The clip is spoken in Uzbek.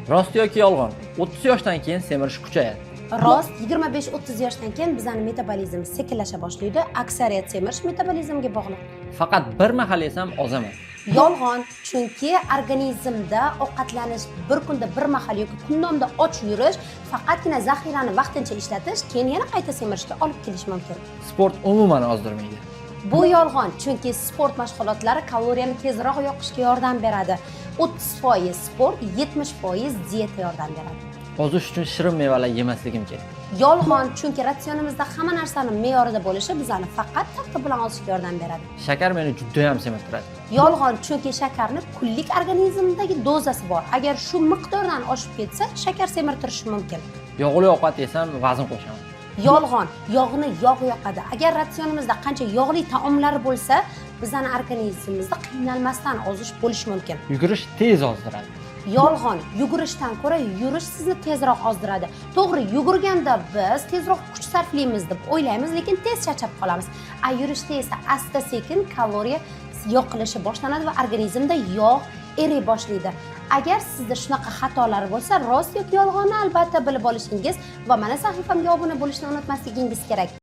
Rost yoki yolg'on? 30 yoshdan keyin semirish kuchayadi. Rost, 25-30 yoshdan keyin bizani metabolizmimiz sekinlasha boshlaydi. Aksariyat semirish metabolizmga bog'liq. Faqat bir mahal yesam ozaman. Yolg'on, chunki organizmda ovqatlanish bir kunda bir mahal yoki kun davomida och yurish faqatgina zaxirani vaqtincha ishlatish, keyin yana qayta semirishga olib kelishi mumkin. Sport umuman ozdirmaydi. Bu yolg'on, chunki sport mashg'ulotlari kaloriyani tezroq yoqishga yordam beradi. 30% sport, 70% dieta yordam beradi. Ozish uchun shirin mevalar yemasligim kerak. Yolg'on, chunki ratsionimizda hamma narsani me'yorida bo'lishi bizani faqat tartib bilan ozishga yordam beradi. Shakar meni juda ham semirtiradi. Yolg'on, chunki shakarni kunlik organizmdagi dozasi bor. Agar shu miqdordan oshib ketsa, shakar semirtirishi mumkin. Yog'li ovqat yesam vazn qo'shaman. Yolg'on, yog'ni yog' yoqadi. Agar ratsionimizda qancha yog'li taomlar bo'lsa, bizani organizmimizda qiynalmasdan ozish bo'lishi mumkin. Yugurish tez ozdiradi. Yolg'on, yugurishdan ko'ra yurish sizni tezroq ozdiradi. To'g'ri, yugurganda biz tezroq kuch sarflaymiz deb o'ylaymiz, lekin tez charchab qolamiz. A yurishda esa asta sekin kaloriya yoqilishi boshlanadi va organizmda yog' eriy boshlaydi. Agar sizda shunaqa xatolar bo'lsa, rost yoki yolg'onni albatta bilib olishingiz va mana sahifamga obuna bo'lishni unutmasligingiz kerak.